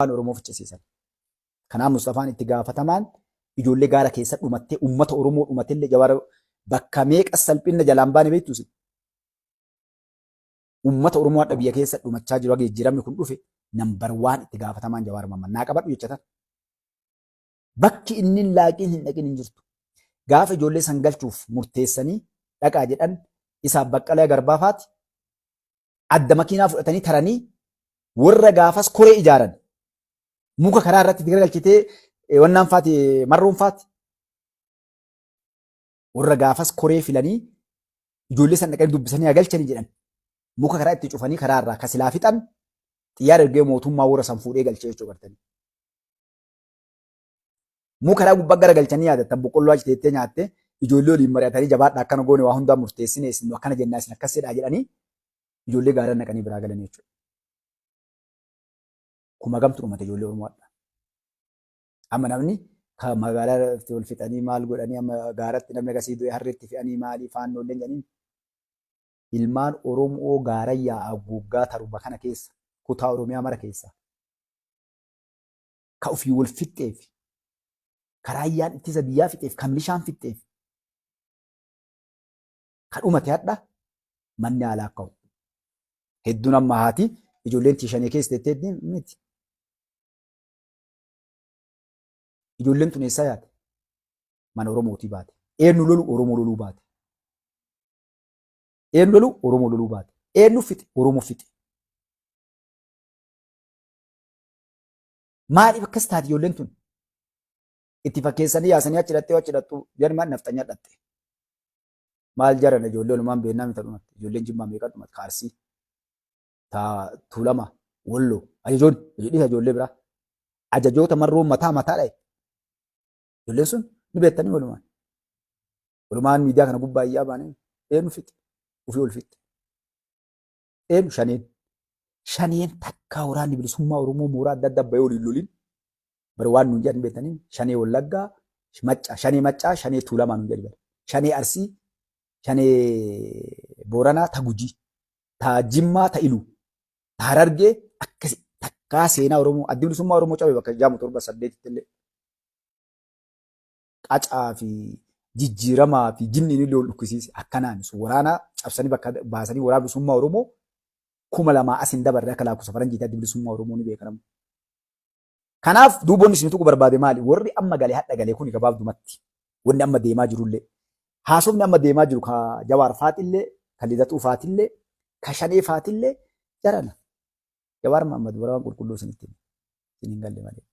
Oromoo ficcisiisan. Kanaaf Mustafaan itti gaafatamaan ijoollee gaara keessa dhumattee uummata Oromoo dhumatellee Jawaar bakka meeqa salphinna jalaan baane beektu isin. Uummata Oromoo hadha biyya keessa dhumachaa jiru haga jijjiiramni kun dhufe nambar waan itti gaafatamaan Jawaar Mahammad naa qabadhu jecha tan. Bakki inni hin laaqiin hin dhaqin hin jirtu. Gaafa ijoollee san galchuuf murteessanii dhaqaa jedhan isaaf Baqqalaa Garbaa faati adda makiinaa fudhatanii taranii warra gaafas koree ijaaran muka karaa irratti itti garagalchitee wannaan faati marroon faati warra gaafas koree filanii ijoollee san dhaqanii dubbisanii haa galchanii jedhan muka karaa itti cufanii karaa irraa kasilaa fixan xiyyaara ergee mootummaa warra san fuudhee galchee jechuu gartanii. Muka karaa gubbaa garagalchanii yaadattan boqqolloo achi teettee nyaatte ijoollee waliin mari'atanii jabaadha akkana goone waa hundaa murteessine isin akkana jennaa isin akkas jedhaa jedhanii ijoollee gaaran naqanii biraa galanii jechuudha. Kuma gamtu dhumate ijoollee Oromoo hadha. Amma namni ka magaalaa irratti wal fixanii maal godhanii amma gaaratti namni akkasii du'e harreetti fe'anii maalii faannoolleen jedhanii ilmaan Oromoo gaara yaa'a guggaa taruba kana keessa kutaa Oromiyaa mara keessa ka ofii wal fixxeef ka raayyaan ittisa biyyaa fixeef ka milishaan fixxeef ka dhumate hadha manni haalaa ka'u. Hedduun amma haati ijoolleen tiishanee keessa teettee miti. Ijoolleen tun eessaa yaate? Mana Oromootii baate. Eenyu lolu Oromoo loluu baate. Eenyu lolu Oromoo loluu baate. Eenyu fixe Oromoo fixe. Maaliif akkas taati ijoolleen tun? Itti fakkeessanii yaasanii achi dhattee achi dhattu jarri maal nafxanyaa dhatte. Maal jaran ijoollee olumaan beennaa mita dhumatti. Ijoolleen Jimmaa meeqa dhumatti? Ka Arsii, ta Tuulama, Walloo, ajajoonni dhiisa ijoollee biraa. Ajajoota marroo mataa mataa dhaye. Ijoolleen sun ni beektanii walumaan. Walumaan miidiyaa kana gubbaa iyyaa baanee eenyu fixe? Ofii ol fixe. Eenyu shaneen. Shaneen takkaa waraanni bilisummaa Oromoo mooraa adda addaa bahee waliin lolin. Bari waan nuun jedhan beektanii shanee Wallaggaa, Maccaa, shanee Maccaa, shanee Tuulamaa nuun jedhan. Shanee Arsii, shanee Booranaa, ta Gujii, ta Jimmaa, ta Iluu, ta Harargee akkasi takkaa seenaa Oromoo addi bilisummaa Oromoo cabe bakka jaamu torba saddeetitti illee. Qacaa fi jijjiiramaa fi jinniin illee ol dhukkisiise akkanaan sun waraana cabsanii bakka baasanii waraana bilisummaa Oromoo 2000 as hin dabarre akka lakkoofsa faranjiitti addi bilisummaa Oromoo ni beekama. Kanaaf duuboonni isin tuqu barbaade maali? Warri amma galee hadha galee kuni gabaabdumatti wanni amma deemaa jirullee haasofni amma deemaa jiru ka Jawaar faatillee ka Lidatuu faatillee ka Shanee faatillee jarana. Jawaar Mahammad warra waan qulqulluu isinitti hime. Isin hin galle malee.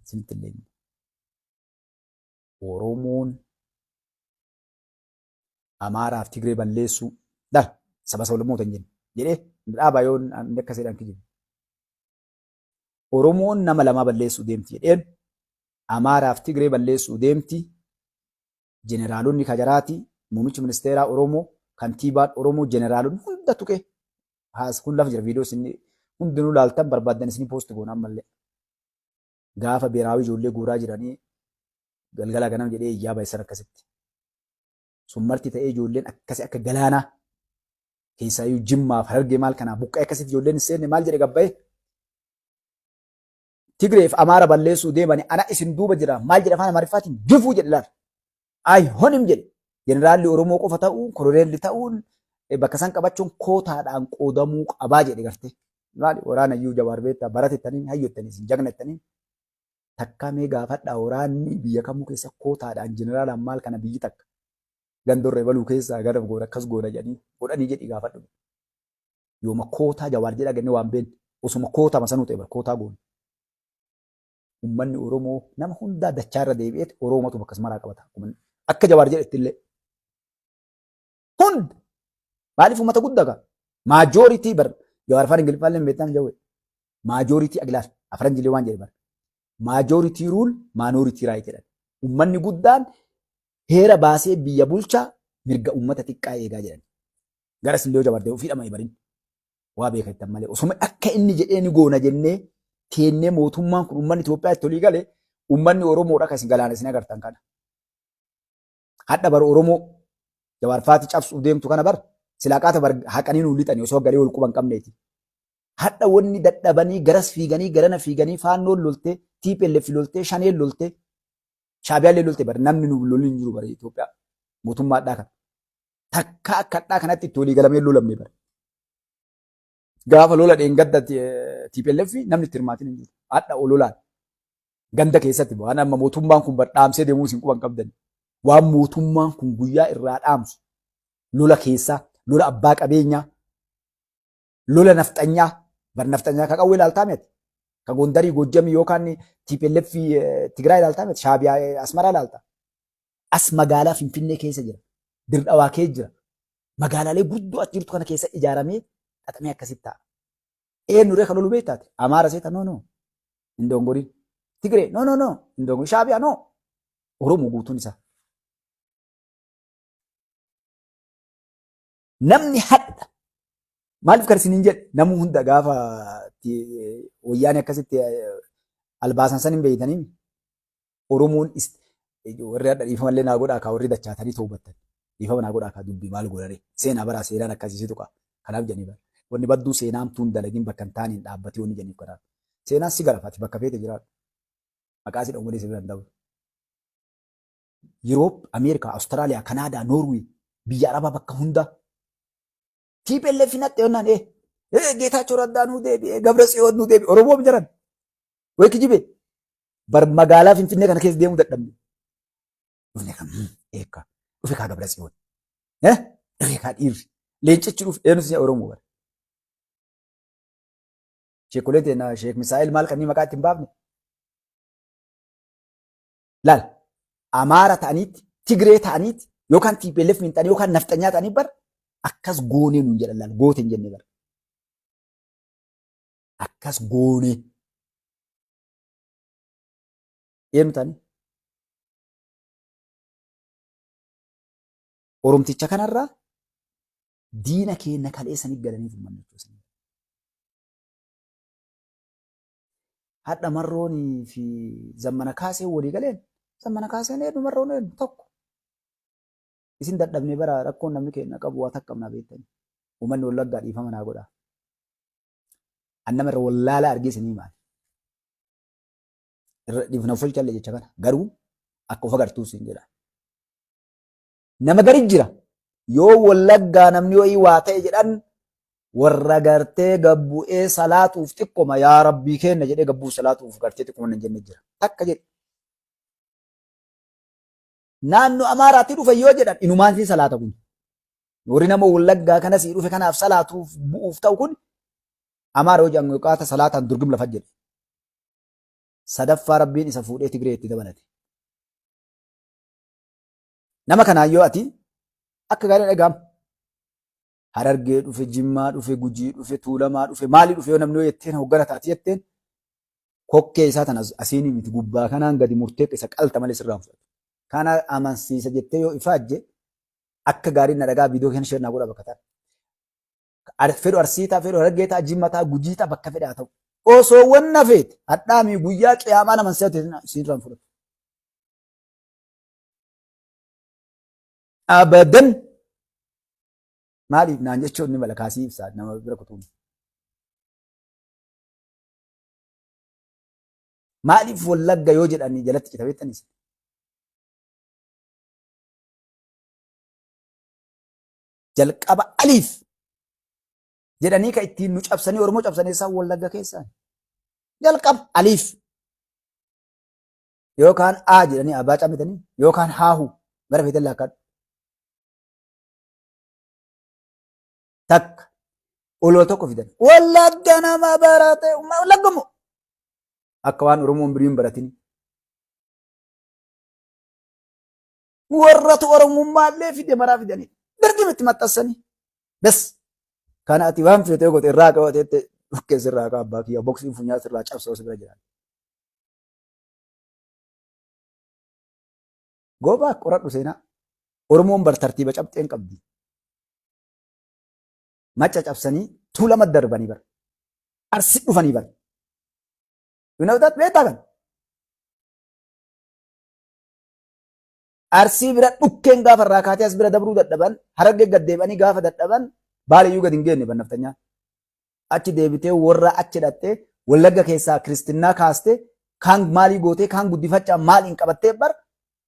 Isinitti illee hime. Oromoon Amaaraaf Tigree balleessuu dha saba sablammoota hin jenne jedhee dhaabaa yoo inni akkas jedhan kijibu. Oromoon nama lamaa balleessuu deemti jedheen Amaaraaf Tigree balleessuu deemti. Jeneraalonni Kajaraati, muummichi ministeeraa Oromoo, kantiibaan Oromoo, jeneraalonni hunda tuqe. Haas kun lafa jira viidiyoo isin hundinuu laaltan barbaaddan isin poosti goona ammallee. Gaafa beeraawii ijoollee guuraa jiranii galgala ganama jedhee iyyaa baay'isan akkasitti. Sun marti ta'ee ijoolleen akkasi akka galaanaa keessaayyuu Jimmaaf Harargee maal kanaa buqqa'ee akkasitti ijoolleen hin seenne maal jedhe gabbayee. Tigreef Amaara balleessuu deemani ana isin duuba jira maal jedhe afaan Amaariffaatiin jufuu jedhe laal. Ay honim jedhe. Jeneraalli Oromoo qofa ta'uun koloneelli ta'uun bakka san qabachuun kootaadhaan qoodamuu qabaa jedhe gartee. Maali waraana iyyuu Jawaar beektaa baratettanii hayyottanii isin jagnattanii takkaa mee gaafadhaa waraanni biyya kamuu keessa kootaadhaan jeneraalaan maal kana biyyi takka gandorra ebaluu keessaa gara goona akkas goona jedhanii godhanii jedhii gaafadhu. Yooma kootaa Jawaar jedhaa gannee waan beekne osuma kootaa masanuu ta'e bar kootaa goona. Uummanni Oromoo nama hundaa dachaa irra deebi'eet Oromatu bakka maraa qabata. Akka Jawaar jedhetti illee. Hunda maaliif uummata guddaa qaba? Maajooritii bar Jawaar afaan Ingiliffaa illee beektaan jawwe. Maajooritii agilaal afran jilee waan jedhe bar. Maajooritii ruul maanooritii raayit jedhan. Uummanni guddaan heera baasee biyya bulchaa mirga uummata xiqqaa eegaa jedhan. Garas illee yoo Jawaar deemu ofii dhama'e barin. Waa beeka jettan malee osuma akka inni jedhee ni goona jennee teennee mootummaan kun uummanni Itoophiyaa itti olii gale uummanni Oromoodha kan isin galaana isin agartan kana. Hadha bar Oromoo Jawaar faati cabsuuf deemtu kana bar silaa qaata bar haqanii nuu lixani osoo galee wal quba hin qabneeti. Hadha wanni dadhabanii garas fiiganii garana fiiganii faannoon loltee TPLF loltee shaneen loltee shaabiyaallee loltee bara namni nu lolli hin jiru bara Itoophiyaa mootummaadhaa kana. Takka akka hadhaa kanatti itti walii galamee lolamne bara. Gaafa lola dheengadda TPLF namni itti hirmaatin hin jiru. Hadha ololaan ganda keessatti waan amma mootummaan kun bar dhaamsee deemuu isin quban qabdan. Waan mootummaan kun guyyaa irraa dhaamsu lola keessaa lola abbaa qabeenyaa lola nafxanyaa bar nafxanyaa ka qawwee ilaaltaa miti. Ka Gondarii Gojjamii yookaan TPLF Tigraay ilaaltaa miti. Shaabiyaa Asmaraa ilaalta. As magaalaa Finfinnee keessa jira. Dirdhawaa keessa jira. Magaalaalee guddoo achi jirtu kana keessa ijaaramee xaxamee akkasitti ta'a. Eenyu ree kan lolu beektaati? Amaara seeta no no. Hin dongoriin. Tigree no no no. Hin dongoriin. Shaabiyaa no. Oromoo guutuun isaa. Namni hadha maaliif kan isiniin jedhe namuu hunda gaafa wayyaanee akkasitti albaasan san hin beeytanii Oromoon warri hadha dhiifama illee naa godhaa kaa warri dachaatanii toobattan dhiifama naa godhaa kaa dubbii maal godhare seenaa baraa seenaan akkasii si tuqa kanaaf jedhanii bara wanni badduu seenaa hamtuun dalagin bakka hin taaneen dhaabbatee wanni jedhaniif kanaaf seenaan si garafati bakka feete jiraadhu maqaa si dha'u malee si bira hin dabru. Yuroop, Ameerikaa, Awustiraaliyaa, Kanaadaa, Noorwee, biyya Arabaa bakka hundaa. TPLF natte yonnaan ee Geetaachoo Raddaa nuu deebi'ee Gabra Tsiyoon nuu deebi'e Oromoo jaran. Way kijibe. Bar magaalaa Finfinnee kana keessa deemuu dadhabne. Dhufne kan eekka dhufe kaa Gabra Tsiyoon. Dhufe kaa dhiirri. Leencichi dhufe eenyu si Oromoo bara. Sheekolee teena Sheek Misaa'el maal kanneen maqaa ittiin baafne. Laal Amaara ta'aniitti Tigree ta'aniitti yookaan TPLF hin ta'anii yookaan nafxanyaa ta'anii bar akkas goonee nuun jedhan laal goote hin jenne bar. Akkas goonee. Eenyu ta'anii? Oromticha kanarraa diina keenya kaleessanii galanii uummanni jechuudha. Hadha Marroon fi Zammana Kaasee walii galeen Zammana Kaaseen eenyu Marroon eenyu tokko. Isin dadhabnee bara rakkoon namni keenya qabu waa takka qabnaa beektanii. Uummanni Wallaggaa dhiifama naa godhaa. An nama irra wallaalaa argee isinii himaani. Irra dhiifna of olchalle jecha kana garuu akka of agartuu siin jedha. Nama gari jira. Yoo Wallaggaa namni wayii waa ta'e jedhan warra gartee gabbu'ee salaatuuf xiqqoma yaa rabbii kenna jedhee gabbuu salaatuuf gartee xiqqoma nan jenne jira. Takka jedhe. Naannoo Amaaraatti dhufe yoo jedhan inumaan si salaata kun. Warri nama Wallaggaa kana sii dhufe kanaaf salaatuuf bu'uuf ta'u kun Amaara yoo jedhan qaata salaataan durgum lafa jedhe. Sadaffaa rabbiin isa fuudhee Tigree itti dabalate. Nama kanaan yoo ati akka gaariin dhaga'ama. Harargee dhufe, Jimmaa dhufe, Gujii dhufe, Tuulamaa dhufe, maali dhufe yoo namni yoo jetteen hoggana taati jetteen kokkee isaa tana asiin miti gubbaa kanaan gadi murtee isa qalta malee sirraa hin fudhatu. Kana amansiisa jettee yoo ifaajje akka gaariin na dhagaa viidiyoo keenya sheer naa godha bakka ta'an. Fedhu Arsii ta'a, fedhu Harargee ta'a, Jimma ta'a, Gujii ta'a bakka fedhe haa ta'u. Osoo wanna feete hadhaamii guyyaa qiyaamaa naman si'ate sirraa hin fudhatu. Abadan maaliif naan jechuun ni mala kaasii ibsaa nama bira kutuun. Maaliif Wallagga yoo jedhanii jalatti cita beektaniis? Jalqaba aliif jedhanii kan ittiin nu cabsanii Oromoo cabsanii isaan Wallagga keessaan. Jalqaba aliif. Yookaan A jedhanii abbaa camitanii yookaan haahu gara feetan laakkadhu. Takka oloo tokko fidan. Wallagga nama barate wallagga moo akka waan Oromoon birii hin baratini. Warratu Oromummaallee fide maraa fidanii dargim itti maxxansanii. Bes kana ati waan feetee goote irraa qabateette dhukkee sirraa qaba abbaa kiyya boksiin funyaa sirraa cabsa si bira jira. Goobaa qoradhu seenaa. Oromoon bar tartiiba cabxeen qabdi. Macca cabsanii tuulama darbanii bar. Arsi dhufanii bar. You know that beektaa kan? Arsii bira dhukkeen gaafa irraa kaatee as bira dabruu dadhaban harargee gad deebi'anii gaafa dadhaban baaleyyuu gad hin geenne bannaftanyaan. Achi deebitee warra achi hidhattee Wallagga keessaa kiristinnaa kaastee kaan maalii gootee kaan guddifachaa maaliin qabattee bar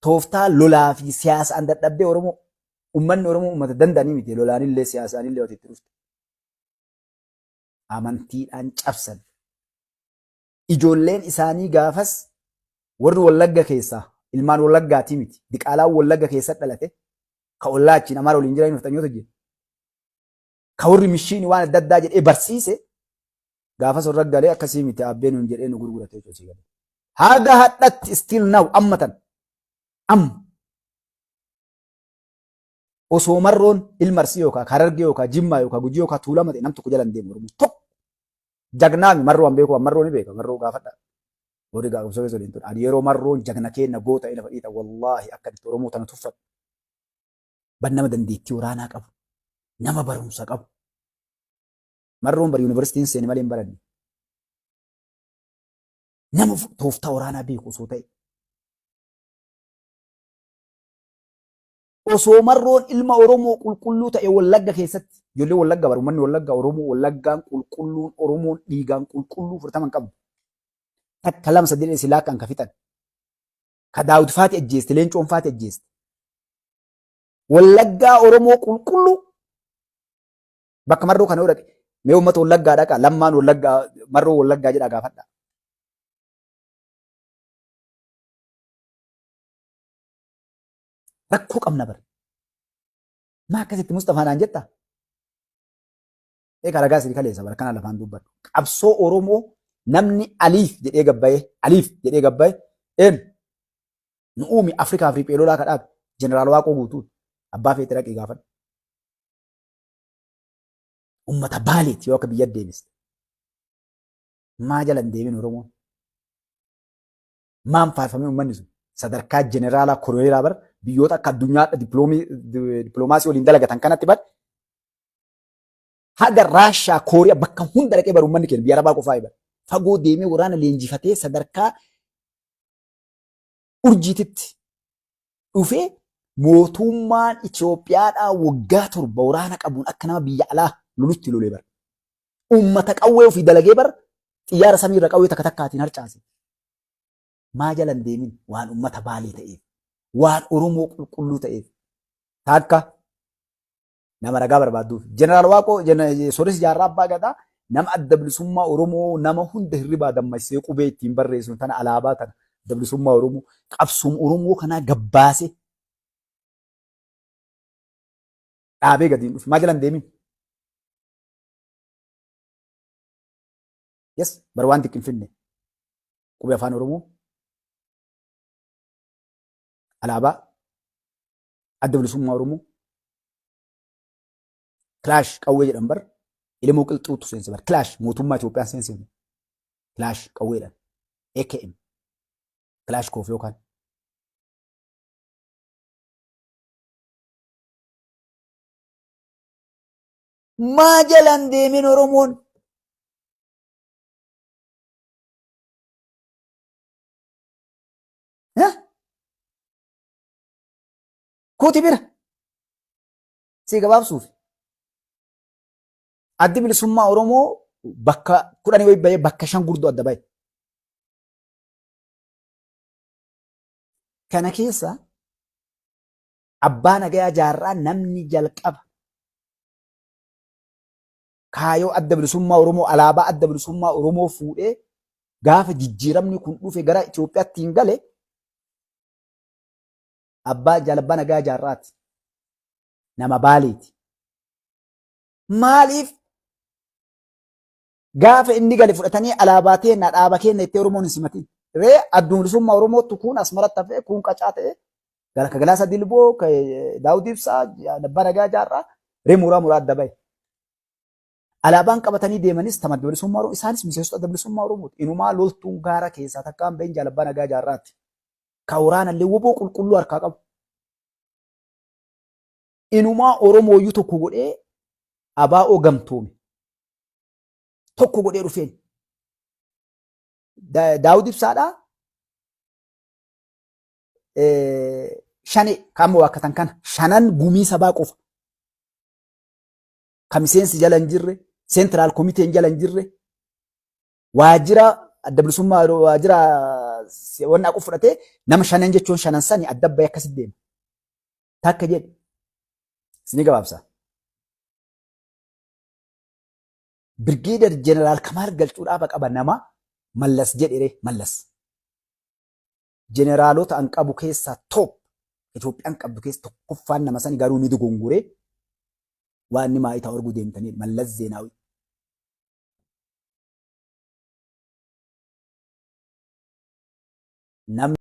tooftaa lolaa fi siyaasaan dadhabdee Oromoo ummanni Oromoo ummata danda'anii miti lolaanillee siyaasaanillee walitti dhufte. Amantiidhaan cabsan. Ijoolleen isaanii gaafas warri Wallagga keessaa ilmaan Wallaggaatii miti diqaalaan Wallagga keessa dhalate ka ollaa achiin Amaara waliin jiran nafxanyoota jira. Ka warri mishiini waan adda addaa jedhee barsiise gaafas warra galee akkasii miti abbee nuun jedhee nu gurgurate jechuudha. Galee. Haga hadhatti still now amma tan amma osoo marroon ilma Arsii yookaan Harargee yookaan Jimmaa yookaan Gujii yookaan Tuulama ta'e nam tokko jala hin deemu Oromoo tokko jagnaami marroo an beeku marroo ni beeka marroo gaafadha. Warri gaafumsa keessa waliin ture. Ani yeroo marroon jagna keenna goota lafa dhiita wallaahi akka itti Oromoo tana tuffadhu. Ban nama dandeettii waraanaa qabu. Nama barumsa qabu. Marroon bar yuunivarsiitiin seene malee hin baranne. Nama tooftaa waraanaa beeku osoo ta'e. Osoo marroon ilma Oromoo qulqulluu ta'e Wallagga keessatti ijoollee Wallagga bar uummanni Wallagga Oromoo Wallaggaan qulqulluun Oromoon dhiigaan qulqulluu fudhatama hin qabdu. Takka lama sadii silaa kan ka fixan. Ka Daawud faati ajjeeste Leencoon faati ajjeeste. Wallaggaa Oromoo qulqulluu bakka marroo kana yoo dhaqe mee uummata Wallaggaa dhaqa lammaan Wallaggaa marroo Wallaggaa jedhaa gaafadha. Rakkoo qabna bara. Maa akkasitti Mustafaa naan jetta? Egaa ragaa isin kaleessa bara kana lafaan dubbadhu. Qabsoo Oromoo namni Aliif jedhee gabbayee Aliif jedhee gabbaye een nu uumi Afrikaa fi riphee lolaa kadhaabe Jeneraal Waaqoo Guutuu abbaa feete dhaqii gaafadhu. Ummata Baaleeti yoo akka biyya deebiste. Maa jala hin deebin Oromoon? Maan faarfamee uummanni sun sadarkaa jeneraalaa koloneelaa bar biyyoota akka addunyaa dippiloomaasii waliin dalagatan kanatti bar haga Raashaa Kooriyaa bakka hunda dhaqee bar uummanni keenya biyya Arabaa qofaa bar fagoo deemee waraana leenjifatee sadarkaa urjiititti dhufee mootummaan Itoophiyaadhaa waggaa 7 waraana qabuun akka nama biyya alaa lolutti lolee bar. Uummata qawwee ofii dalagee bar xiyyaara samiirra qawwee takka takkaatiin harcaase. Maa jala hin deemin waan uummata Baalee ta'eef, waan Oromoo qulqulluu ta'eef. Takka nama ragaa barbaadduuf. Jeneraal Waaqoo Sooressi Jaarraa Abbaa Gadaa nama adda bilisummaa Oromoo nama hunda hirribaa dammaqsee qubee ittiin barreessu tana alaabaa tana adda bilisummaa Oromoo qabsoom Oromoo kanaa gabbaase dhaabee gadiin dhufe. Maa jala hin deemin? Yes, bar waan xiqqin finne. Qubee afaan Oromoo, alaabaa, adda bilisummaa Oromoo, kilaash qawwee jedhan bar Ilimoo Qilxuutu seense bar kilaash mootummaa Itoophiyaan seensifne kilaash qawweedhaan AKM kilaash koof yookaan maa jalan deemin Oromoon Kuti bira si gabaabsuuf addi bilisummaa Oromoo bakka 10 wayi bahee bakka 5 gurdoo adda bahe. Kana keessa abbaa nagayaa jaarraa namni jalqaba kaayoo adda bilisummaa Oromoo alaabaa adda bilisummaa Oromoo fuudhee gaafa jijjiiramni kun dhufe gara Itoophiyaatti hin gale abbaa jaalabbaa nagaa jaarraati. Nama Baaleeti. Maaliif gaafa inni gale fudhatanii alaabaa teenna dhaaba keenna itti Oromoon hin simatin. Ree adda bilisummaa Oromootti kun asmaratti hafee kun qacaa ta'e gara ka Galaasa Dilboo ka Daawud Ibsaa abbaa nagaa jaarraa ree muraa muraa adda bahe. Alaabaan qabatanii deemanis tama adda bilisummaa Oromoo isaanis miseensota adda bilisummaa Oromooti. Inumaa loltuun gaara keessaa takkaan bahin jaalabbaa nagaa jaarraati. Ka waraanallee woboo qulqulluu harkaa qabu. Inumaa Oromooyyuu tokko godhee abaa'oo gamtoome. Tokko godhee dhufeen. Daawud Ibsaadhaa shane kaamma waakkatan kana shanan gumii sabaa qofa. Ka miseensi jala hin jirre, Central Komiteen jala hin jirre, waajjira Adda Bilisummaa, waajjira wanna aqu fudhatee nama shanan jechuun shanan sani adda bahee akkasitti deema. Takka jedhe. Isinii gabaabsa. Birgeedar Jeneraal Kamaal Galchuu dhaaba qaba nama Mallas jedhere Mallas. Jeneraalota an qabu keessaa top Itoophiyaan qabdu keessa tokkoffaan nama sani, garuu ni dogongoree waan inni maayitaa arguu deemtanii Mallas Zeenaawii. Namni